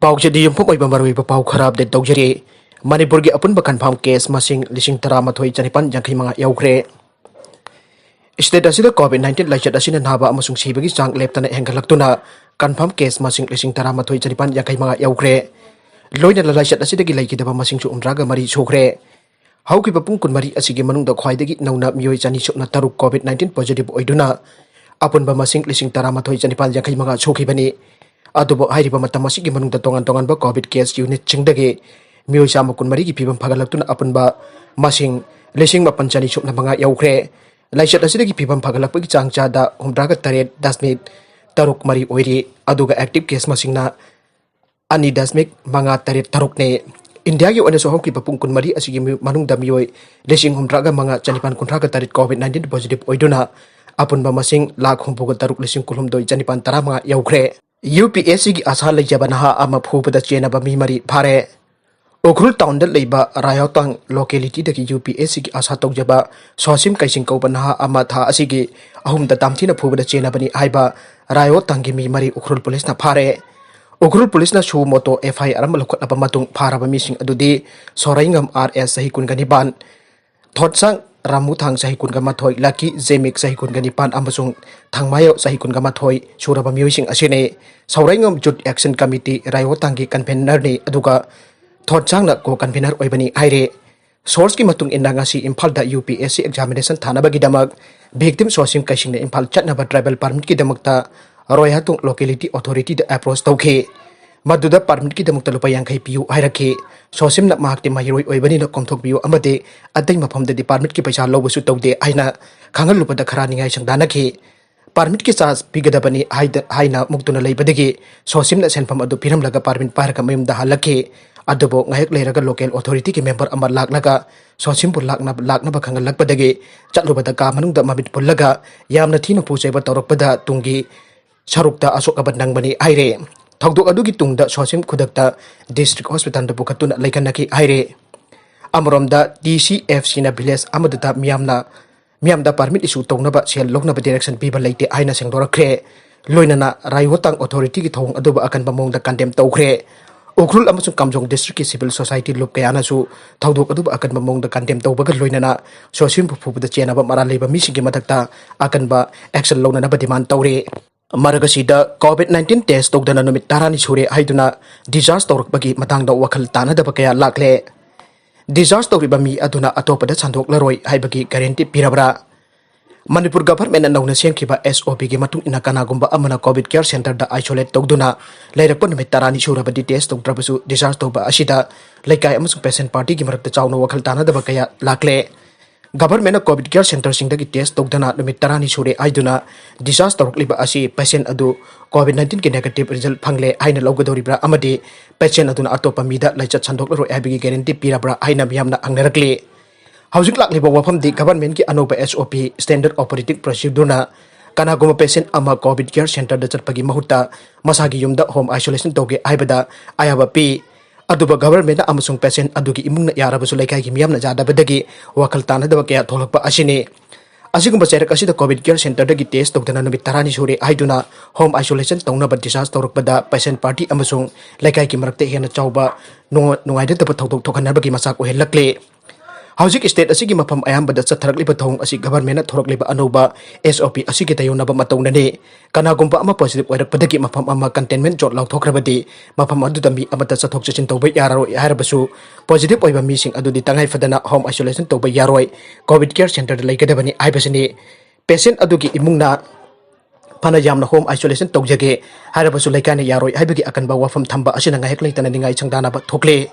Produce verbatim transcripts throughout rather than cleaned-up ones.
ꯄꯥꯎꯆꯦꯗꯤ ꯌꯨꯝꯐꯝ ꯑꯣꯏꯕ ꯃꯔꯨꯑꯣꯏꯕ ꯄꯥꯎ ꯈꯔ ꯑꯞꯗꯦꯠ ꯇꯧꯖꯔꯤ꯫ ꯃꯅꯤꯄꯨꯔꯒꯤ ꯑꯄꯨꯟꯕ ꯀꯟꯐꯥꯔꯝ ꯀꯦꯁ ꯃꯁꯤꯡ ꯂꯤꯁꯤꯡ ꯇꯔꯥꯃꯥꯊꯣꯏ ꯆꯅꯤꯄꯥꯟ ꯌꯥꯡꯈꯩ ꯃꯉꯥ ꯌꯧꯈ꯭ꯔꯦ꯫ ꯁ꯭ꯇꯦꯠ ꯑꯁꯤꯗ ꯀꯣꯚꯤꯗ ꯅꯥꯏꯟꯇꯤꯟ ꯂꯥꯏꯆꯠ ꯑꯁꯤꯅ ꯅꯥꯕ ꯑꯃꯁꯨꯡ ꯁꯤꯕꯒꯤ ꯆꯥꯡ ꯂꯦꯞꯇꯅ ꯍꯦꯟꯒꯠꯂꯛꯇꯨꯅ ꯀꯟꯐꯥꯔꯝ ꯀꯦꯁ ꯃꯁꯤꯡ ꯂꯤꯁꯤꯡ ꯇꯔꯥꯃꯥꯊꯣꯏ ꯆꯅꯤꯄꯥꯟ ꯌꯥꯡꯈꯩ ꯃꯉꯥ ꯌꯧꯈ꯭ꯔꯦ꯫ ꯂꯣꯏꯅꯅ ꯂꯥꯏꯆꯠ ꯑꯁꯤꯗꯒꯤ ꯂꯩꯈꯤꯗꯕ ꯃꯁꯤꯡꯁꯨ ꯍꯨꯝꯗ꯭ꯔꯥꯒ ꯃꯔꯤ ꯁꯨꯈ꯭ꯔꯦ꯫ ꯍꯧꯈꯤꯕ ꯄꯨꯡ ꯀꯨꯟꯃꯔꯤ ꯑꯁꯤꯒꯤ ꯃꯅꯨꯡꯗ ꯈ꯭ꯋꯥꯏꯗꯒꯤ ꯅꯧꯅ ꯃꯤꯑꯣꯏ ꯆꯅꯤ ꯁꯨꯞꯅ ꯇꯔꯨꯛ ꯀꯣꯚꯤꯗ ꯅꯥꯏꯟꯇꯤꯟ ꯄꯣꯖꯤꯇꯤꯚ ꯑꯣꯏꯗꯨꯅ ꯑꯄꯨꯟꯕ ꯃꯁꯤꯡ ꯂꯤꯁꯤꯡ ꯇꯔꯥꯃꯥꯊꯣꯏ ꯆꯅꯤꯄꯥꯟ ꯌꯥꯡꯈꯩ ꯃꯉꯥ ꯁꯨꯈꯤꯕꯅꯤ꯫ ꯑꯗꯨꯕꯨ ꯍꯥꯏꯔꯤꯕ ꯃꯇꯝ ꯑꯁꯤꯒꯤ ꯃꯅꯨꯡꯗ ꯇꯣꯉꯥꯟ ꯇꯣꯉꯥꯟꯕ ꯀꯣꯚꯤꯗ ꯀꯦꯁ ꯌꯨꯅꯤꯠꯁꯤꯡꯗꯒꯤ ꯃꯤꯑꯣꯏ ꯆꯥꯝꯃ ꯀꯨꯟꯃꯔꯤꯒꯤ ꯐꯤꯕꯝ ꯐꯒꯠꯂꯛꯇꯨꯅ ꯑꯄꯨꯟꯕ ꯃꯁꯤꯡ ꯂꯤꯁꯤꯡ ꯃꯥꯄꯟ ꯆꯅꯤ ꯁꯨꯞꯅ ꯃꯉꯥ ꯌꯧꯈ꯭ꯔꯦ꯫ ꯂꯥꯏꯆꯠ ꯑꯁꯤꯗꯒꯤ ꯐꯤꯕꯝ ꯐꯒꯠꯂꯛꯄꯒꯤ ꯆꯥꯡ ꯆꯥꯗ ꯍꯨꯝꯗ꯭ꯔꯥꯒ ꯇꯔꯦꯠ ꯗꯁꯃꯤꯛ ꯇꯔꯨꯛ ꯃꯔꯤ ꯑꯣꯏꯔꯤ꯫ ꯑꯗꯨꯒ ꯑꯦꯛꯇꯤꯚ ꯀꯦꯁ ꯃꯁꯤꯡꯅ ꯑꯅꯤ ꯗꯁꯃꯤꯛ ꯃꯉꯥ ꯇꯔꯦꯠ ꯇꯔꯨꯛꯅꯤ꯫ ꯏꯟꯗꯤꯌꯥꯒꯤ ꯑꯣꯏꯅꯁꯨ ꯍꯧꯈꯤꯕ ꯄꯨꯡ ꯀꯨꯟꯃꯔꯤ ꯑꯁꯤꯒꯤ ꯃꯤꯑꯣꯏ-, ꯃꯅꯨꯡꯗ ꯃꯤꯑꯣꯏ ꯂꯤꯁꯤꯡ ꯍꯨꯝꯗ꯭ꯔꯥꯒ ꯃꯉꯥ ꯆꯅꯤꯄꯥꯟ ꯀꯨꯟꯊ꯭ꯔꯥꯒ ꯇꯔꯦꯠ ꯀꯣꯚꯤꯗ ꯅꯥꯏꯟꯇꯤꯟ ꯄꯣꯖꯤꯇꯤꯚ ꯑꯣꯏꯗꯨꯅ ꯑꯄꯨꯟꯕ ꯃꯁꯤꯡ ꯂꯥꯈ ꯍꯨꯝꯐꯨꯒ ꯇꯔꯨꯛ ꯂꯤꯁꯤꯡ ꯀꯨꯟꯍꯨꯝꯗꯣꯏ ꯆꯅꯤꯄꯥꯟ ꯇꯔꯥꯃꯉꯥ ꯌꯧꯈ꯭ꯔꯦ꯫ ꯌꯨ ꯄꯤ ꯑꯦꯁ ꯁꯤꯒꯤ ꯑꯁꯥ ꯂꯩꯖꯕ ꯅꯍꯥ ꯑꯃ ꯐꯨꯕꯗ ꯆꯦꯟꯅꯕ ꯃꯤ ꯃꯔꯤ ꯐꯥꯔꯦ꯫ ꯎꯈ꯭ꯔꯨꯜ ꯇꯥꯎꯟꯗ ꯂꯩꯕ ꯔꯥꯌꯣꯇꯥꯡ ꯂꯣꯀꯦꯂꯤꯇꯤꯗꯒꯤ ꯌꯨ ꯄꯤ ꯑꯦꯁ ꯁꯤꯒꯤ ꯑꯁꯥ ꯇꯧꯖꯕ ꯁꯣꯁꯤꯝ ꯀꯩꯁꯤꯡ ꯀꯧꯕ ꯅꯍꯥ ꯑꯃ ꯊꯥ ꯑꯁꯤꯒꯤ ꯑꯍꯨꯝꯗ ꯇꯥꯝꯊꯤꯅ ꯐꯨꯕꯗ ꯆꯦꯟꯅꯕꯅꯤ ꯍꯥꯏꯕ ꯔꯥꯌꯣꯇꯥꯡꯒꯤ ꯃꯤ ꯃꯔꯤ ꯎꯈ꯭ꯔꯨꯜ ꯄꯨꯂꯤꯁꯅ ꯐꯥꯔꯦ꯫ ꯎꯈ꯭ꯔꯨꯜ ꯄꯨꯂꯤꯁꯅ ꯁꯨ ꯃꯣꯇꯣ ꯑꯦꯐ ꯑꯥꯏ ꯑꯥꯔ ꯑꯃ ꯂꯧꯈꯠꯂꯕ ꯃꯇꯨꯡ ꯐꯥꯔꯕ ꯃꯤꯁꯤꯡ ꯑꯗꯨꯗꯤ ꯁꯣꯔꯩꯉꯝ ꯑꯥꯔ ꯑꯦꯁ ꯆꯍꯤ ꯀꯨꯟꯒ ꯅꯤꯄꯥꯟ, ꯊꯣꯠꯁꯥꯡ ꯔꯥꯃꯨꯊꯥꯡ ꯆꯍꯤ ꯀꯨꯟꯒ ꯃꯥꯊꯣꯏ, ꯂꯛꯀꯤ ꯖꯦꯃꯤꯛ ꯆꯍꯤ ꯀꯨꯟꯒ ꯅꯤꯄꯥꯟ ꯑꯃꯁꯨꯡ ꯊꯥꯡꯃꯥꯌꯣ ꯆꯍꯤ ꯀꯨꯟꯒ ꯃꯥꯊꯣꯏ ꯁꯨꯔꯕ ꯃꯤꯑꯣꯏꯁꯤꯡ ꯑꯁꯤꯅꯤ꯫ ꯁꯧꯔꯩꯉꯝ ꯖꯨꯠ ꯑꯦꯛꯁꯟ ꯀꯃꯤꯇꯤ ꯔꯥꯌꯣꯇꯥꯡꯒꯤ ꯀꯟꯚꯦꯅꯔꯅꯤ, ꯑꯗꯨꯒ ꯊꯣꯠꯁꯥꯡꯅ ꯀꯣ ꯀꯟꯚꯦꯅꯔ ꯑꯣꯏꯕꯅꯤ ꯍꯥꯏꯔꯦ꯫ ꯁꯣꯔꯁꯀꯤ ꯃꯇꯨꯡ ꯏꯟꯅ ꯉꯁꯤ ꯏꯝꯐꯥꯜꯗ U P S C examination ꯊꯥꯅꯕꯒꯤꯗꯃꯛ ꯚꯤꯛꯇꯤꯝ ꯁꯣꯁꯤꯝ ꯀꯩꯁꯤꯡꯅ ꯏꯝꯐꯥꯜ ꯆꯠꯅꯕ ꯇ꯭ꯔꯥꯏꯕꯦꯜ ꯄꯥꯔꯃꯤꯠꯀꯤꯗꯃꯛꯇ ꯔꯣꯌꯥꯇꯨꯡ ꯂꯣꯀꯦꯂꯤꯇꯤ ꯑꯣꯊꯣꯔꯤꯇꯤꯗ ꯑꯦꯄ꯭ꯔꯣꯆ ꯇꯧꯈꯤ꯫ ꯃꯗꯨꯗ ꯄꯥꯔꯃꯤꯠꯀꯤꯗꯃꯛꯇ ꯂꯨꯄꯥ ꯌꯥꯡꯈꯩ ꯄꯤꯌꯨ ꯍꯥꯏꯔꯛꯈꯤ꯫ ꯁꯣꯁꯤꯝꯅ ꯃꯍꯥꯛꯇꯤ ꯃꯍꯩꯔꯣꯏ ꯑꯣꯏꯕꯅꯤꯅ ꯀꯣꯝꯊꯣꯛꯄꯤꯌꯨ ꯑꯃꯗꯤ ꯑꯇꯩ ꯃꯐꯝꯗꯗꯤ ꯄꯥꯔꯃꯤꯠꯀꯤ ꯄꯩꯁꯥ ꯂꯧꯕꯁꯨ ꯇꯧꯗꯦ ꯍꯥꯏꯅ ꯈꯪꯍꯜꯂꯨꯕꯗ ꯈꯔ ꯅꯤꯡꯉꯥꯏ ꯁꯪꯗꯥꯅꯈꯤ꯫ ꯄꯥꯔꯃꯤꯠꯀꯤ ꯆꯥꯔꯖ ꯄꯤꯒꯗꯕꯅꯤ ꯍꯥꯏꯗ-, ꯍꯥꯏꯅ ꯃꯨꯛꯇꯨꯅ ꯂꯩꯕꯗꯒꯤ ꯁꯣꯁꯤꯝꯅ ꯁꯦꯟꯐꯝ ꯑꯗꯨ ꯄꯤꯔꯝꯂꯒ ꯄꯥꯔꯃꯤꯠ ꯄꯥꯏꯔꯒ ꯃꯌꯨꯝꯗ ꯍꯜꯂꯛꯈꯤ꯫ ꯑꯗꯨꯕꯨ ꯉꯥꯏꯍꯥꯛ ꯂꯩꯔꯒ ꯂꯣꯀꯦꯜ ꯑꯣꯊꯣꯔꯤꯇꯤꯒꯤ ꯃꯦꯝꯕꯔ ꯑꯃ ꯂꯥꯛꯂꯒ ꯁꯣꯁꯤꯝꯕꯨ ꯂꯥꯛꯅ-, ꯂꯥꯛꯅꯕ ꯈꯪꯍꯜꯂꯛꯄꯗꯒꯤ ꯆꯠꯂꯨꯕꯗ ꯀꯥ ꯃꯅꯨꯡꯗ ꯃꯃꯤꯠ ꯄꯨꯜꯂꯒ ꯌꯥꯝꯅ ꯊꯤꯅ ꯐꯨ ꯆꯩꯕ ꯇꯧꯔꯛꯄꯗ ꯇꯨꯡꯒꯤ ꯁꯔꯨꯛꯇ ꯑꯁꯣꯛ ꯑꯄꯟ ꯅꯪꯕꯅꯤ ꯍꯥꯏꯔꯦ꯫ ꯊꯧꯗꯣꯛ ꯑꯗꯨꯒꯤ ꯇꯨꯡꯗ ꯁꯣꯁꯤꯝ ꯈꯨꯗꯛꯇ ꯗꯤꯁꯇ꯭ꯔꯤꯛ ꯍꯣꯁꯄꯤꯇꯥꯜꯗ ꯄꯨꯈꯠꯇꯨꯅ ꯂꯩꯈꯠꯅꯈꯤ ꯍꯥꯏꯔꯦ꯫ ꯑꯃꯔꯣꯝꯗ ꯗꯤ ꯁꯤ ꯑꯦꯐ ꯁꯤꯅ ꯚꯤꯂꯦꯖ ꯑꯃꯗꯇ ꯃꯤꯌꯥꯝꯅ, ꯃꯤꯌꯥꯝꯗ ꯄꯥꯔꯃꯤꯠ ꯏꯁꯨ ꯇꯧꯅꯕ ꯁꯦꯜ ꯂꯧꯅꯕ ꯗꯤꯔꯦꯛꯁꯟ ꯄꯤꯕ ꯂꯩꯇꯦ ꯍꯥꯏꯅ ꯁꯦꯡꯗꯣꯔꯛꯈ꯭ꯔꯦ꯫ ꯂꯣꯏꯅꯅ ꯔꯥꯏꯌꯣꯇꯥꯡ ꯑꯣꯊꯣꯔꯤꯇꯤꯒꯤ ꯊꯧꯑꯣꯡ ꯑꯗꯨꯕꯨ ꯑꯀꯟꯕ ꯃꯑꯣꯡꯗ ꯀꯟꯗꯦꯝ ꯇꯧꯈ꯭ꯔꯦ꯫ ꯎꯈ꯭ꯔꯨꯜ ꯑꯃꯁꯨꯡ ꯀꯥꯝꯖꯣꯡ ꯗꯤꯁꯇ꯭ꯔꯤꯛꯀꯤ ꯁꯤꯚꯤꯜ ꯁꯣꯁꯥꯏꯇꯤ ꯂꯨꯞ ꯀꯌꯥꯅꯁꯨ ꯊꯧꯗꯣꯛ ꯑꯗꯨꯕꯨ ꯑꯀꯟꯕ ꯃꯑꯣꯡꯗ ꯀꯟꯗꯦꯝ ꯇꯧꯕꯒ ꯂꯣꯏꯅꯅ ꯁꯣꯁꯤꯌꯦꯜ ꯐꯨꯕꯗ ꯆꯦꯟꯅꯕ ꯃꯔꯥꯜ ꯂꯩꯕ ꯃꯤꯁꯤꯡꯒꯤ ꯃꯊꯛꯇ ꯑꯀꯟꯕ ꯑꯦꯛꯁꯟ ꯂꯧꯅꯅꯕ ꯗꯤꯃꯥꯟ ꯇꯧꯔꯤ꯫ ꯃꯔꯛ ꯑꯁꯤꯗ ꯀꯣꯚꯤꯗ ꯅꯥꯏꯟꯇꯤꯟ ꯇꯦꯁ ꯇꯧꯗꯅ ꯅꯨꯃꯤꯠ ꯇꯔꯥꯅꯤ ꯁꯨꯔꯦ ꯍꯥꯏꯗꯨꯅ ꯗꯤꯁꯆꯥꯔꯖ ꯇꯧꯔꯛꯄꯒꯤ ꯃꯇꯥꯡꯗ ꯋꯥꯈꯜ ꯇꯥꯅꯗꯕ ꯀꯌꯥ ꯂꯥꯛꯂꯦ꯫ ꯗꯤꯁꯆꯥꯔꯖ ꯇꯧꯔꯤꯕ ꯃꯤ ꯑꯗꯨꯅ ꯑꯇꯣꯞꯄꯗ ꯁꯟꯗꯣꯛꯂꯔꯣꯏ ꯍꯥꯏꯕꯒꯤ ꯒꯥꯔꯦꯟꯇꯤ ꯄꯤꯔꯕ꯭ꯔꯥ? ꯃꯅꯤꯄꯨꯔ ꯒꯚꯔꯟꯃꯦꯟꯠꯅ ꯅꯧꯅ ꯁꯦꯝꯈꯤꯕ ꯑꯦꯁ ꯑꯣ ꯄꯤꯒꯤ ꯃꯇꯨꯡ ꯏꯟꯅ ꯀꯅꯥꯒꯨꯝꯕ ꯑꯃꯅ ꯀꯣꯚꯤꯗ ꯀꯤꯌꯔ ꯁꯦꯟꯇꯔꯗ ꯑꯥꯏꯁꯣꯂꯦꯠ ꯇꯧꯗꯨꯅ ꯂꯩꯔꯛꯄ ꯅꯨꯃꯤꯠ ꯇꯔꯥꯅꯤ ꯁꯨꯔꯕꯗꯤ ꯇꯦꯁ ꯇꯧꯗ꯭ꯔꯕꯁꯨ ꯗꯤꯁꯆꯥꯔꯖ ꯇꯧꯕ ꯑꯁꯤꯗ ꯂꯩꯀꯥꯏ ꯑꯃꯁꯨꯡ ꯄꯦꯁꯦꯟꯠ ꯄꯥꯔꯇꯤꯒꯤ ꯃꯔꯛꯇ ꯆꯥꯎꯅ ꯋꯥꯈꯜ ꯇꯥꯅꯗꯕ ꯀꯌꯥ ꯂꯥꯛꯂꯦ꯫ ꯒꯚꯔꯟꯃꯦꯟꯠꯅ ꯀꯣꯚꯤꯗ ꯀꯤꯌꯔ ꯁꯦꯟꯇꯔꯁꯤꯡꯗꯒꯤ ꯇꯦꯁ ꯇꯧꯗꯅ ꯅꯨꯃꯤꯠ ꯇꯔꯥꯅꯤ ꯁꯨꯔꯦ ꯍꯥꯏꯗꯨꯅ ꯗꯤꯁꯆꯥꯔꯖ ꯇꯧꯔꯛꯂꯤꯕ ꯑꯁꯤ ꯄꯦꯁꯦꯟꯠ ꯑꯗꯨ ꯀꯣꯚꯤꯗ ꯅꯥꯏꯟꯇꯤꯟꯒꯤ ꯅꯦꯒꯦꯇꯤꯚ ꯔꯤꯖꯜꯠ ꯐꯪꯂꯦ ꯍꯥꯏꯅ ꯂꯧꯒꯗꯧꯔꯤꯕ꯭ꯔꯥ ꯑꯃꯗꯤ ꯄꯦꯁꯦꯟꯠ ꯑꯗꯨꯅ ꯑꯇꯣꯞꯄ ꯃꯤꯗ ꯂꯥꯏꯆꯠ ꯁꯟꯗꯣꯛꯂꯔꯣꯏ ꯍꯥꯏꯕꯒꯤ ꯒꯦꯔꯦꯟꯇꯤ ꯄꯤꯔꯕ꯭ꯔꯥ ꯍꯥꯏꯅ ꯃꯤꯌꯥꯝꯅ ꯍꯪꯅꯔꯛꯂꯤ꯫ ꯍꯧꯖꯤꯛ ꯂꯥꯛꯂꯤꯕ ꯋꯥꯐꯝꯗꯤ ꯒꯚꯔꯟꯃꯦꯟꯠꯀꯤ ꯑꯅꯧꯕ ꯑꯦꯁ ꯑꯣ ꯄꯤ, ꯁ꯭ꯇꯦꯟꯗꯔꯗ ꯑꯣꯄꯔꯦꯇꯤꯡ ꯄ꯭ꯔꯣꯁꯤꯗꯨꯔꯅ ꯀꯅꯥꯒꯨꯝꯕ ꯄꯦꯁꯦꯟꯠ ꯑꯃ ꯀꯣꯚꯤꯗ ꯀꯤꯌꯔ ꯁꯦꯟꯇꯔꯗ ꯆꯠꯄꯒꯤ ꯃꯍꯨꯠꯇ ꯃꯁꯥꯒꯤ ꯌꯨꯝꯗ ꯍꯣꯝ ꯑꯥꯏꯁꯣꯂꯦꯁꯟ ꯇꯧꯒꯦ ꯍꯥꯏꯕꯗ ꯑꯌꯥꯕ ꯄꯤ꯫ ꯑꯗꯨꯕꯨ ꯒꯚꯔꯟꯃꯦꯟꯠꯅ ꯑꯃꯁꯨꯡ ꯄꯦꯁꯦꯟꯠ ꯑꯗꯨꯒꯤ ꯏꯃꯨꯡꯅ ꯌꯥꯔꯕꯁꯨ ꯂꯩꯀꯥꯏꯒꯤ ꯃꯤꯌꯥꯝꯅ ꯌꯥꯗꯕꯗꯒꯤ ꯋꯥꯈꯜ ꯇꯥꯅꯗꯕ ꯀꯌꯥ ꯊꯣꯛꯂꯛꯄ ꯑꯁꯤꯅꯤ꯫ ꯑꯁꯤꯒꯨꯝꯕ ꯆꯩꯔꯛ ꯑꯁꯤꯗ ꯀꯣꯚꯤꯗ ꯀꯤꯌꯔ ꯁꯦꯟꯇꯔꯗꯒꯤ ꯇꯦꯁ ꯇꯧꯗꯅ ꯅꯨꯃꯤꯠ ꯇꯔꯥꯅꯤ ꯁꯨꯔꯦ ꯍꯥꯏꯗꯨꯅ ꯍꯣꯝ ꯑꯥꯏꯁꯣꯂꯦꯁꯟ ꯇꯧꯅꯕ ꯗꯤꯁꯆꯥꯔꯖ ꯇꯧꯔꯛꯄꯗ ꯄꯦꯁꯦꯟꯠ ꯄꯥꯔꯇꯤ ꯑꯃꯁꯨꯡ ꯂꯩꯀꯥꯏꯒꯤ ꯃꯔꯛꯇ ꯍꯦꯟꯅ ꯆꯥꯎꯕ ꯅꯨꯡꯉ-, ꯅꯨꯡꯉꯥꯏꯅꯗꯕ ꯊꯧꯗꯣꯛ ꯊꯣꯛꯍꯟꯅꯕꯒꯤ ꯃꯆꯥꯛ ꯑꯣꯏꯍꯜꯂꯛꯂꯦ꯫ ꯍꯧꯖꯤꯛ ꯁ꯭ꯇꯦꯠ ꯑꯁꯤꯒꯤ ꯃꯐꯝ ꯑꯌꯥꯝꯕꯗ ꯆꯠꯊꯔꯛꯂꯤꯕ ꯊꯧꯑꯣꯡ ꯑꯁꯤ ꯒꯚꯔꯟꯃꯦꯟꯠꯅ ꯊꯣꯔꯛꯂꯤꯕ ꯑꯅꯧꯕ ꯑꯦꯁ ꯑꯣ ꯄꯤ ꯑꯁꯤꯒꯤ ꯇꯥꯏꯌꯣꯟꯅꯕ ꯃꯇꯧꯅꯅꯤ꯫ ꯀꯅꯥꯒꯨꯝꯕ ꯑꯃ ꯄꯣꯖꯤꯇꯤꯚ ꯑꯣꯏꯔꯛꯄꯗꯒꯤ ꯃꯐꯝ ꯑꯃ ꯀꯟꯇꯦꯟꯃꯦꯟꯠ ꯖꯣꯟ ꯂꯥꯎꯊꯣꯛꯈ꯭ꯔꯕꯗꯤ ꯃꯐꯝ ꯑꯗꯨꯗ ꯃꯤ ꯑꯃꯠꯇ ꯆꯠꯊꯣꯛ ꯆꯠꯁꯤꯟ ꯇꯧꯕ ꯌꯥꯔꯔꯣꯏ ꯍꯥꯏꯔꯕꯁꯨ ꯄꯣꯖꯤꯇꯤꯚ ꯑꯣꯏꯕ ꯃꯤꯁꯤꯡ ꯑꯗꯨꯗꯤ ꯇꯉꯥꯏ ꯐꯗꯅ ꯍꯣꯝ ꯑꯥꯏꯁꯣꯂꯦꯁꯟ ꯇꯧꯕ ꯌꯥꯔꯣꯏ꯫ ꯀꯣꯚꯤꯗ ꯀꯤꯌꯔ ꯁꯦꯟꯇꯔꯗ ꯂꯩꯒꯗꯕꯅꯤ ꯍꯥꯏꯕꯁꯤꯅꯤ꯫ ꯄꯦꯁꯦꯟꯠ ꯑꯗꯨꯒꯤ ꯏꯃꯨꯡꯅ ꯐꯅ ꯌꯥꯝꯅ ꯍꯣꯝ ꯑꯥꯏꯁꯣꯂꯦꯁꯟ ꯇꯧꯖꯒꯦ ꯍꯥꯏꯔꯕꯁꯨ ꯂꯩꯀꯥꯏꯅ ꯌꯥꯔꯣꯏ ꯍꯥꯏꯕꯒꯤ ꯑꯀꯟꯕ ꯋꯥꯐꯝ ꯊꯝꯕ ꯑꯁꯤꯅ ꯉꯥꯏꯍꯥꯛ ꯂꯩꯇꯅ ꯅꯤꯡꯉꯥꯏ ꯁꯪꯗꯥꯅꯕ ꯊꯣꯛꯂꯦ꯫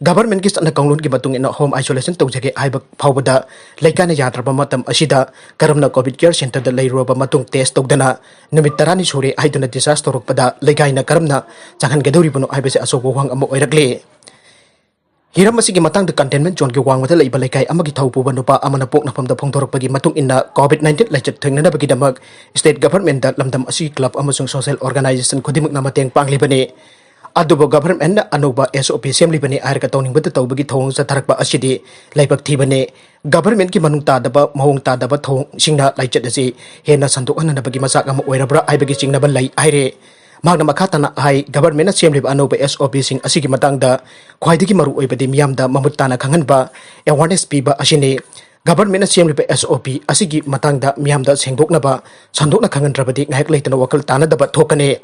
ꯒꯚꯔꯟꯃꯦꯟꯠꯀꯤ ꯆꯠꯅ ꯀꯥꯡꯂꯣꯟꯒꯤ ꯃꯇꯨꯡ ꯏꯟꯅ ꯍꯣꯝ ꯑꯥꯏꯁꯣꯂꯦꯁꯟ ꯇꯧꯖꯒꯦ ꯍꯥꯏꯕ ꯐꯥꯎꯕꯗ ꯂꯩꯀꯥꯏꯅ ꯌꯥꯗ꯭ꯔꯕ ꯃꯇꯝ ꯑꯁꯤꯗ ꯀꯔꯝꯅ ꯀꯣꯚꯤꯗ ꯀꯤꯌꯔ ꯁꯦꯟꯇꯔꯗ ꯂꯩꯔꯨꯔꯕ ꯃꯇꯨꯡ ꯇꯦꯁ ꯇꯧꯗꯅ ꯅꯨꯃꯤꯠ ꯇꯔꯥꯅꯤ ꯁꯨꯔꯦ ꯍꯥꯏꯗꯨꯅ ꯗꯤꯁꯆꯥꯔꯖ ꯇꯧꯔꯛꯄꯗ ꯂꯩꯀꯥꯏꯅ ꯀꯔꯝꯅ ꯆꯪꯍꯟꯒꯗꯧꯔꯤꯕꯅꯣ ꯍꯥꯏꯕꯁꯤ ꯑꯆꯧꯕ ꯋꯥꯍꯪ ꯑꯃ ꯑꯣꯏꯔꯛꯂꯦ꯫ ꯍꯤꯔꯝ ꯑꯁꯤꯒꯤ ꯃꯇꯥꯡꯗ ꯀꯟꯇꯦꯟꯃꯦꯟꯠ ꯖꯣꯟꯒꯤ ꯋꯥꯡꯃꯗ ꯂꯩꯕ ꯂꯩꯀꯥꯏ ꯑꯃꯒꯤ ꯊꯧ ꯄꯨꯕ ꯅꯨꯄꯥ ꯑꯃꯅ ꯄꯣꯛꯅꯐꯝꯗ ꯐꯣꯡꯗꯣꯔꯛꯄꯒꯤ ꯃꯇꯨꯡ ꯏꯟꯅ ꯀꯣꯚꯤꯗ ꯅꯥꯏꯟꯇꯤꯟ ꯂꯥꯏꯆꯠ ꯊꯦꯡꯅꯅꯕꯒꯤꯗꯃꯛ ꯁ꯭ꯇꯦꯠ ꯒꯚꯔꯟꯃꯦꯟꯠꯇ ꯂꯝꯗꯝ ꯑꯁꯤꯒꯤ ꯀ꯭ꯂꯕ ꯑꯃꯁꯨꯡ ꯁꯣꯁꯤꯌꯦꯜ ꯑꯣꯔꯒꯅꯥꯏꯖꯦꯁꯟ ꯈꯨꯗꯤꯡꯃꯛꯅ ꯃꯇꯦꯡ ꯄꯥꯡꯂꯤꯕꯅꯤ꯫ ꯑꯗꯨꯕꯨ ꯒꯚꯔꯟꯃꯦꯟꯠꯅ ꯑꯅꯧꯕ ꯑꯦꯁ ꯑꯣ ꯄꯤ ꯁꯦꯝꯂꯤꯕꯅꯤ ꯍꯥꯏꯔꯒ ꯇꯧꯅꯤꯡꯕꯗ ꯇꯧꯕꯒꯤ ꯊꯧꯑꯣꯡ ꯆꯠꯊꯔꯛꯄ ꯑꯁꯤꯗꯤ ꯂꯥꯏꯕꯛ ꯊꯤꯕꯅꯤ꯫ ꯒꯚꯔꯟꯃꯦꯟꯠꯀꯤ ꯃꯅꯨꯡ ꯇꯥꯗꯕ, ꯃꯑꯣꯡ ꯇꯥꯗꯕ ꯊꯧꯑꯣꯡꯁꯤꯡꯅ ꯂꯥꯏꯆꯠ ꯑꯁꯤ ꯍꯦꯟꯅ ꯁꯟꯗꯣꯛꯍꯟꯅꯕꯒꯤ ꯃꯆꯥꯛ ꯑꯃ ꯑꯣꯏꯔꯕ꯭ꯔꯥ ꯍꯥꯏꯕꯒꯤ ꯆꯤꯡꯅꯕ ꯂꯩ ꯍꯥꯏꯔꯦ꯫ ꯃꯍꯥꯛꯅ ꯃꯈꯥ ꯇꯥꯅ ꯍꯥꯏ, ꯒꯚꯔꯟꯃꯦꯟꯠꯅ ꯁꯦꯝꯂꯤꯕ ꯑꯅꯧꯕ ꯑꯦꯁ ꯑꯣ ꯄꯤꯁꯤꯡ ꯑꯁꯤꯒꯤ ꯃꯇꯥꯡꯗ ꯈ꯭ꯋꯥꯏꯗꯒꯤ ꯃꯔꯨ ꯑꯣꯏꯕꯗꯤ ꯃꯤꯌꯥꯝꯗ ꯃꯃꯨꯠ ꯇꯥꯅ ꯈꯪꯍꯟꯕ, ꯑꯦꯋꯥꯔꯅꯦꯁ ꯄꯤꯕ ꯑꯁꯤꯅꯤ꯫ ꯒꯚꯔꯟꯃꯦꯟꯠꯅ ꯁꯦꯝꯂꯤꯕ ꯑꯦꯁ ꯑꯣ ꯄꯤ ꯑꯁꯤꯒꯤ ꯃꯇꯥꯡꯗ ꯃꯤꯌꯥꯝꯗ ꯁꯦꯡꯗꯣꯛꯅꯕ, ꯁꯟꯗꯣꯛꯅ ꯈꯪꯍꯟꯗ꯭ꯔꯕꯗꯤ ꯉꯥꯏꯍꯥꯛ ꯂꯩꯇꯅ ꯋꯥꯈꯜ ꯇꯥꯅꯗꯕ ꯊꯣꯛꯀꯅꯤ꯫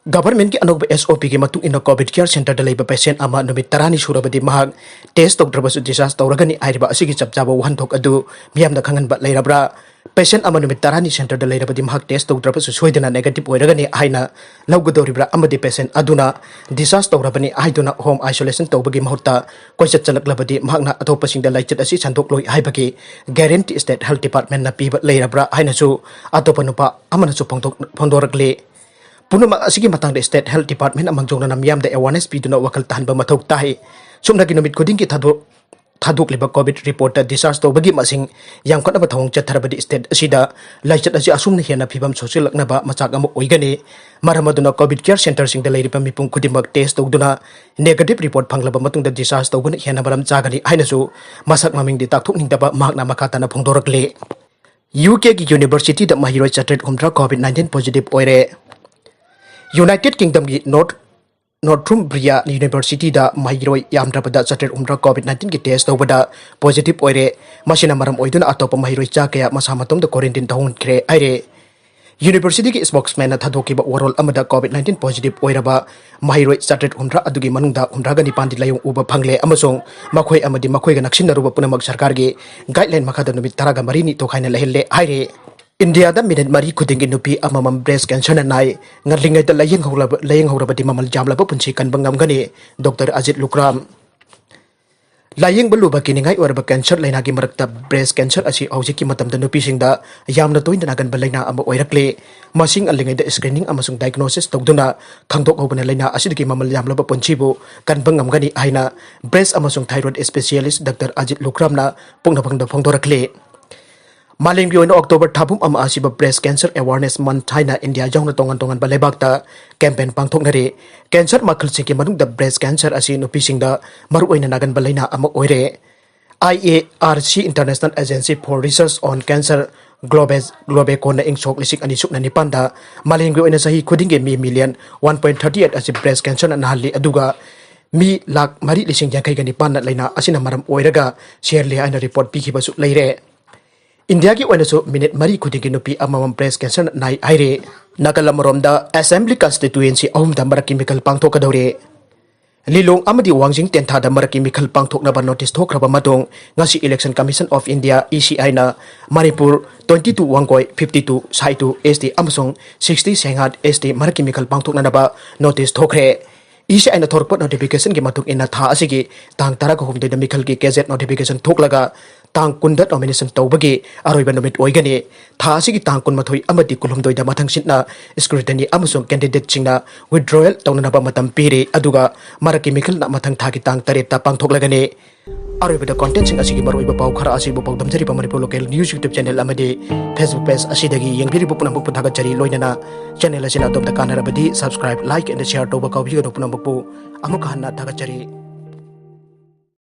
ꯒꯚꯔꯟꯃꯦꯟꯠꯀꯤ ꯑꯅꯧꯕ ꯑꯦꯁ ꯑꯣ ꯄꯤꯒꯤ ꯃꯇꯨꯡ ꯏꯟꯅ, ꯀꯣꯚꯤꯗ ꯀꯤꯌꯔ ꯁꯦꯟꯇꯔꯗ ꯂꯩꯕ ꯄꯦꯁꯦꯟꯠ ꯑꯃ ꯅꯨꯃꯤꯠ ꯇꯔꯥꯅꯤ ꯁꯨꯔꯕꯗꯤ ꯃꯍꯥꯛ ꯇꯦꯁ ꯇꯧꯗ꯭ꯔꯕꯁꯨ ꯗꯤꯁꯆꯥꯔꯖ ꯇꯧꯔꯒꯅꯤ ꯍꯥꯏꯔꯤꯕ ꯑꯁꯤꯒꯤ ꯆꯞ ꯆꯥꯕ ꯋꯥꯍꯟꯊꯣꯛ ꯑꯗꯨ ꯃꯤꯌꯥꯝꯗ ꯈꯪꯍꯟꯕ ꯂꯩꯔꯕ꯭ꯔꯥ? ꯄꯦꯁꯦꯟꯠ ꯑꯃ ꯅꯨꯃꯤꯠ ꯇꯔꯥꯅꯤ ꯁꯦꯟꯇꯔꯗ ꯂꯩꯔꯕꯗꯤ ꯃꯍꯥꯛ ꯇꯦꯁ ꯇꯧꯗ꯭ꯔꯕꯁꯨ ꯁꯣꯏꯗꯅ ꯅꯦꯒꯦꯇꯤꯚ ꯑꯣꯏꯔꯒꯅꯤ ꯍꯥꯏꯅ ꯂꯧꯒꯗꯧꯔꯤꯕ꯭ꯔꯥ? ꯑꯃꯗꯤ ꯄꯦꯁꯦꯟꯠ ꯑꯗꯨꯅ ꯗꯤꯁꯆꯥꯔꯖ ꯇꯧꯔꯕꯅꯤ ꯍꯥꯏꯗꯨꯅ ꯍꯣꯝ ꯑꯥꯏꯁꯣꯂꯦꯁꯟ ꯇꯧꯕꯒꯤ ꯃꯍꯨꯠꯇ ꯀꯣꯏꯆꯠ ꯆꯠꯂꯛꯂꯕꯗꯤ ꯃꯍꯥꯛꯅ ꯑꯇꯣꯞꯄꯁꯤꯡꯗ ꯂꯥꯏꯆꯠ ꯑꯁꯤ ꯁꯟꯗꯣꯛꯂꯣꯏ ꯍꯥꯏꯕꯒꯤ ꯒꯦꯔꯦꯟꯇꯤ ꯁ꯭ꯇꯦꯠ ꯍꯦꯜꯊ ꯗꯤꯄꯥꯔꯠꯃꯦꯟꯠꯅ ꯄꯤꯕ ꯂꯩꯔꯕ꯭ꯔꯥ ꯍꯥꯏꯅꯁꯨ ꯑꯇꯣꯞꯄ ꯅꯨꯄꯥ ꯑꯃꯅꯁꯨ ꯐꯣꯡꯗꯣꯛ-, ꯐꯣꯡꯗꯣꯔꯛꯂꯤ꯫ ꯄꯨꯝꯅꯃꯛ ꯑꯁꯤꯒꯤ ꯃꯇꯥꯡꯗ ꯁ꯭ꯇꯦꯠ ꯍꯦꯜꯊ ꯗꯤꯄꯥꯔꯠꯃꯦꯟꯠꯅ ꯃꯥꯡꯖꯧꯅꯅ ꯃꯤꯌꯥꯝꯗ ꯑꯦꯋꯥꯔꯅꯦꯁ ꯄꯤꯗꯨꯅ ꯋꯥꯈꯜ ꯇꯥꯍꯟꯕ ꯃꯊꯧ ꯇꯥꯏ꯫ ꯁꯨꯞꯅꯒꯤ ꯅꯨꯃꯤꯠ ꯈꯨꯗꯤꯡꯒꯤ ꯊꯥꯗꯣꯛ-, ꯊꯥꯗꯣꯛꯂꯤꯕ ꯀꯣꯚꯤꯗ ꯔꯤꯄꯣꯔꯠꯇ ꯗꯤꯁꯆꯥꯔꯖ ꯇꯧꯕꯒꯤ ꯃꯁꯤꯡ ꯌꯥꯝꯈꯠꯅꯕ ꯊꯧꯑꯣꯡ ꯆꯠꯊꯔꯕꯗꯤ ꯁ꯭ꯇꯦꯠ ꯑꯁꯤꯗ ꯂꯥꯏꯆꯠ ꯑꯁꯤ ꯑꯁꯨꯝꯅ ꯍꯦꯟꯅ ꯐꯤꯕꯝ ꯁꯣꯛꯆꯤꯜꯂꯛꯅꯕ ꯃꯆꯥꯛ ꯑꯃ ꯑꯣꯏꯒꯅꯤ꯫ ꯃꯔꯝ ꯑꯗꯨꯅ ꯀꯣꯚꯤꯗ ꯀꯤꯌꯔ ꯁꯦꯟꯇꯔꯁꯤꯡꯗ ꯂꯩꯔꯤꯕ ꯃꯤꯄꯨꯝ ꯈꯨꯗꯤꯡꯃꯛ ꯇꯦꯁ ꯇꯧꯗꯨꯅ ꯅꯦꯒꯦꯇꯤꯚ ꯔꯤꯄꯣꯔꯠ ꯐꯪꯂꯕ ꯃꯇꯨꯡꯗ ꯗꯤꯁꯆꯥꯔꯖ ꯇꯧꯕꯅ ꯍꯦꯟꯅ ꯃꯔꯝ ꯆꯥꯒꯅꯤ ꯍꯥꯏꯅꯁꯨ ꯃꯁꯛ ꯃꯃꯤꯡꯗꯤ ꯇꯥꯛꯊꯣꯛꯅꯤꯡꯗꯕ ꯃꯍꯥꯛꯅ ꯃꯈꯥ ꯇꯥꯅ ꯐꯣꯡꯗꯣꯔꯛꯂꯤ꯫ ꯌꯨ ꯀꯦꯒꯤ ꯌꯨꯅꯤꯚꯔꯁꯤꯇꯤꯗ ꯃꯍꯩꯔꯣꯏ ꯆꯥꯇ꯭ꯔꯦꯠ ꯍꯨꯝꯗ꯭ꯔꯥ ꯀꯣꯚꯤꯗ ꯅꯥꯏꯟꯇꯤꯟ ꯄꯣꯖꯤꯇꯤꯚ ꯑꯣꯏꯔꯦ꯫ ꯌꯨꯅꯥꯏꯇꯦꯗ ꯀꯤꯡꯗꯝꯒꯤ ꯅꯣꯔꯠ, ꯅꯣꯔꯊꯨꯝꯕ꯭ꯔꯤꯌꯥ ꯌꯨꯅꯤꯚꯔꯁꯤꯇꯤꯗ ꯃꯍꯩꯔꯣꯏ ꯌꯥꯝꯗ꯭ꯔꯕꯗ ꯆꯥꯇ꯭ꯔꯦꯠ ꯍꯨꯝꯗ꯭ꯔꯥ ꯀꯣꯚꯤꯗ ꯅꯥꯏꯟꯇꯤꯟꯒꯤ ꯇꯦꯁ ꯇꯧꯕꯗ ꯄꯣꯖꯤꯇꯤꯚ ꯑꯣꯏꯔꯦ꯫ ꯃꯁꯤꯅ ꯃꯔꯝ ꯑꯣꯏꯗꯨꯅ ꯑꯇꯣꯞꯄ ꯃꯍꯩꯔꯣꯏ ꯆꯥ ꯀꯌꯥ ꯃꯁꯥ ꯃꯇꯣꯝꯗ ꯀ꯭ꯋꯥꯔꯦꯟꯇꯤꯟ ꯇꯧꯍꯟꯈ꯭ꯔꯦ ꯍꯥꯏꯔꯦ꯫ ꯌꯨꯅꯤꯚꯔꯁꯤꯇꯤꯒꯤ ꯁ꯭ꯄꯣꯛꯁꯃꯦꯟꯅ ꯊꯥꯗꯣꯛꯈꯤꯕ ꯋꯥꯔꯣꯜ ꯑꯃꯗ ꯀꯣꯚꯤꯗ ꯅꯥꯏꯟꯇꯤꯟ ꯄꯣꯖꯤꯇꯤꯚ ꯑꯣꯏꯔꯕ ꯃꯍꯩꯔꯣꯏ ꯆꯥꯇ꯭ꯔꯦꯠ ꯍꯨꯝꯗ꯭ꯔꯥ ꯑꯗꯨꯒꯤ ꯃꯅꯨꯡꯗ ꯍꯨꯝꯗ꯭ꯔꯥꯒ ꯅꯤꯄꯥꯟꯗꯤ ꯂꯥꯏꯑꯣꯡ ꯎꯕ ꯐꯪꯂꯦ ꯑꯃꯁꯨꯡ ꯃꯈꯣꯏ ꯑꯃꯗꯤ ꯃꯈꯣꯏꯒ ꯅꯛꯁꯤꯟꯅꯔꯨꯕ ꯄꯨꯝꯅꯃꯛ ꯁꯔꯀꯥꯔꯒꯤ ꯒꯥꯏꯗꯂꯥꯏꯟ ꯃꯈꯥꯗ ꯅꯨꯃꯤꯠ ꯇꯔꯥꯒ ꯃꯔꯤꯅꯤ ꯇꯣꯈꯥꯏꯅ ꯂꯩꯍꯜꯂꯦ ꯍꯥꯏꯔꯦ꯫ ꯏꯟꯗꯤꯌꯥꯗ ꯃꯤꯅꯤꯠ ꯃꯔꯤ ꯈꯨꯗꯤꯡꯒꯤ ꯅꯨꯄꯤ ꯑꯃꯃꯝ ꯕ꯭ꯔꯦꯁ ꯀꯦꯟꯁꯔꯅ ꯅꯥꯏ꯫ ꯉꯜꯂꯤꯉꯩꯗ ꯂꯥꯏꯌꯦꯡꯍꯧꯔꯕ-, ꯂꯥꯏꯌꯦꯡꯍꯧꯔꯕꯗꯤ ꯃꯃꯜ ꯌꯥꯝꯂꯕ ꯄꯨꯟꯁꯤ ꯀꯟꯕ ꯉꯝꯒꯅꯤ꯫ ꯗꯣꯛꯇꯔ ꯑꯖꯤꯠ ꯂꯨꯀ꯭ꯔꯥꯝ꯫ ꯂꯥꯏꯌꯦꯡꯕ ꯂꯨꯕ ꯀꯤꯅꯤꯡꯉꯥꯏ ꯑꯣꯏꯔꯕ ꯀꯦꯟꯁꯔ ꯂꯥꯏꯅꯥꯒꯤ ꯃꯔꯛꯇ ꯕ꯭ꯔꯦꯁ ꯀꯦꯟꯁꯔ ꯑꯁꯤ ꯍꯧꯖꯤꯛꯀꯤ ꯃꯇꯝꯗ ꯅꯨꯄꯤꯁꯤꯡꯗ ꯌꯥꯝꯅ ꯇꯣꯏꯅ ꯅꯥꯒꯟꯕ ꯂꯥꯏꯅꯥ ꯑꯃ ꯑꯣꯏꯔꯛꯂꯦ꯫ ꯃꯁꯤ ꯉꯜꯂꯤꯉꯩꯗ ꯁ꯭ꯀ꯭ꯔꯤꯅꯤꯡ ꯑꯃꯁꯨꯡ ꯗꯥꯏꯒꯅꯣꯁꯤꯁ ꯇꯧꯗꯨꯅ ꯈꯪꯗꯣꯛꯍꯧꯕꯅ ꯂꯥꯏꯅꯥ ꯑꯁꯤꯗꯒꯤ ꯃꯃꯜ ꯌꯥꯝꯂꯕ ꯄꯨꯟꯁꯤꯕꯨ ꯀꯟꯕ ꯉꯝꯒꯅꯤ ꯍꯥꯏꯅ ꯕ꯭ꯔꯦꯁ ꯑꯃꯁꯨꯡ ꯊꯥꯏꯔꯣꯏꯗ ꯁ꯭ꯄꯦꯁꯤꯌꯦꯂꯤꯁ ꯗꯥꯛꯇꯔ ꯑꯖꯤꯠ ꯂꯨꯀ꯭ꯔꯥꯝꯅ ꯄꯣꯛꯅꯐꯝꯗ ꯐꯣꯡꯗꯣꯔꯛꯂꯤ꯫ ꯃꯥꯂꯦꯝꯒꯤ ꯑꯣꯏꯅ October ꯊꯥ ꯄꯨꯝ ꯑꯃ ꯑꯁꯤꯕꯨ Breast Cancer Awareness Month ꯍꯥꯏꯅ ꯏꯟꯗꯤꯌꯥ ꯌꯥꯎꯅ ꯇꯣꯉꯥꯟ ꯇꯣꯉꯥꯟꯕ ꯂꯩꯕꯥꯛꯇ campaign ꯄꯥꯡꯊꯣꯛꯅꯔꯤ꯫ Cancer ꯃꯈꯜꯁꯤꯡꯒꯤ ꯃꯅꯨꯡꯗ breast cancer ꯑꯁꯤ ꯅꯨꯄꯤꯁꯤꯡꯗ ꯃꯔꯨꯑꯣꯏꯅ ꯅꯥꯒꯟꯕ ꯂꯩꯅꯥ ꯑꯃ ꯑꯣꯏꯔꯦ꯫ I A R C, International Agency for Research on Cancer, Globe-, Globecoꯟꯅ ꯏꯪ ꯁꯣꯛ ꯂꯤꯁꯤꯡ ꯑꯅꯤ ꯁꯨꯞꯅ ꯅꯤꯄꯥꯟꯗ ꯃꯥꯂꯦꯝꯒꯤ ꯑꯣꯏꯅ ꯆꯍꯤ ꯈꯨꯗꯤꯡꯒꯤ ꯃꯤ million one point thirty eight ꯑꯁꯤ breast cancerꯅ ꯅꯥꯍꯜꯂꯤ, ꯑꯗꯨꯒ ꯃꯤ ꯂꯥꯈ ꯃꯔꯤ ꯂꯤꯁꯤꯡ ꯌꯥꯡꯈꯩꯒ ꯅꯤꯄꯥꯟꯅ ꯂꯩꯅꯥ ꯑꯁꯤꯅ ꯃꯔꯝ ꯑꯣꯏꯔꯒ ꯁꯤꯔꯜꯂꯤ ꯍꯥꯏꯅ report ꯄꯤꯈꯤꯕꯁꯨ ꯂꯩꯔꯦ꯫ ꯏꯟꯗꯤꯌꯥꯒꯤ ꯑꯣꯏꯅꯁꯨ minute ꯃꯔꯤ ꯈꯨꯗꯤꯡꯒꯤ ꯅꯨꯄꯤ ꯑꯃꯃꯝ breast cancerꯅ ꯅꯥꯏ ꯍꯥꯏꯔꯦ꯫ ꯅꯥꯀꯜ ꯑꯃꯔꯣꯝꯗ, Assembly constituency ꯑꯍꯨꯝꯗ ꯃꯔꯛꯀꯤ ꯃꯤꯈꯜ ꯄꯥꯡꯊꯣꯛꯀꯗꯧꯔꯦ꯫ ꯂꯤꯂꯣꯡ ꯑꯃꯗꯤ ꯋꯥꯡꯖꯤꯡ ꯇꯦꯟꯊꯥꯗ ꯃꯔꯛꯀꯤ ꯃꯤꯈꯜ ꯄꯥꯡꯊꯣꯛꯅꯕ notice ꯊꯣꯛꯈ꯭ꯔꯕ ꯃꯇꯨꯡ, ꯉꯁꯤ Election Commission of India, E C Iꯅ Manipur twenty two Wangoi, fifty two ꯁꯥꯏꯇꯨ S T ꯑꯃꯁꯨꯡ sixty ꯁꯦꯡꯍꯥꯠ S T ꯃꯔꯛꯀꯤ ꯃꯤꯈꯜ ꯄꯥꯡꯊꯣꯛꯅꯅꯕ notice ꯊꯣꯛꯈ꯭ꯔꯦ꯫ E C Iꯅ ꯊꯣꯔꯛꯄ notificationꯒꯤ ꯃꯇꯨꯡ ꯏꯟꯅ, ꯊꯥ ꯑꯁꯤꯒꯤ ꯇꯥꯡ ꯇꯔꯥꯒ ꯍꯨꯝꯗꯣꯏꯗ ꯃꯤꯈꯜꯒꯤ gazette notification ꯊꯣꯛꯂꯒ, ꯇꯥꯡ ꯀꯨꯟꯗ nomination ꯇꯧꯕꯒꯤ ꯑꯔꯣꯏꯕ ꯅꯨꯃꯤꯠ ꯑꯣꯏꯒꯅꯤ꯫ ꯊꯥ ꯑꯁꯤꯒꯤ ꯇꯥꯡ ꯀꯨꯟꯃꯥꯊꯣꯏ ꯑꯃꯗꯤ ꯀꯨꯟꯍꯨꯝꯗꯣꯏꯗ ꯃꯊꯪꯁꯤꯠꯅ scrutiny ꯑꯃꯁꯨꯡ candidateꯁꯤꯡꯅ withdrawal ꯇꯧꯅꯅꯕ ꯃꯇꯝ ꯄꯤꯔꯤ, ꯑꯗꯨꯒ ꯃꯔꯛꯀꯤ ꯃꯤꯈꯜꯅ ꯃꯊꯪ ꯊꯥꯒꯤ ꯇꯥꯡ ꯇꯔꯦꯠꯇ ꯄꯥꯡꯊꯣꯛꯂꯒꯅꯤ꯫ ꯑꯔꯣꯏꯕꯗ, contentꯁꯤꯡ ꯑꯁꯤꯒꯤ ꯃꯔꯨꯑꯣꯏꯕ ꯄꯥꯎ ꯈꯔ ꯑꯁꯤꯕꯨ ꯄꯥꯎꯗꯝꯖꯔꯤꯕ Manipur Local News YouTube channel ꯑꯃꯗꯤ Facebook page ꯑꯁꯤꯗꯒꯤ ꯌꯦꯡꯕꯤꯔꯤꯕ ꯄꯨꯝꯅꯃꯛꯄꯨ ꯊꯥꯒꯠꯆꯔꯤ꯫ ꯂꯣꯏꯅꯅ channel ꯑꯁꯤꯅ ꯑꯗꯣꯝꯗ ꯀꯥꯟꯅꯔꯕꯗꯤ subscribe, like and share ꯇꯧꯕ ꯀꯥꯎꯕꯤꯒꯅꯨ꯫ ꯄꯨꯝꯅꯃꯛꯄꯨ ꯑꯃꯨꯛ ꯍꯟꯅ ꯊꯥꯒꯠꯆꯔꯤ꯫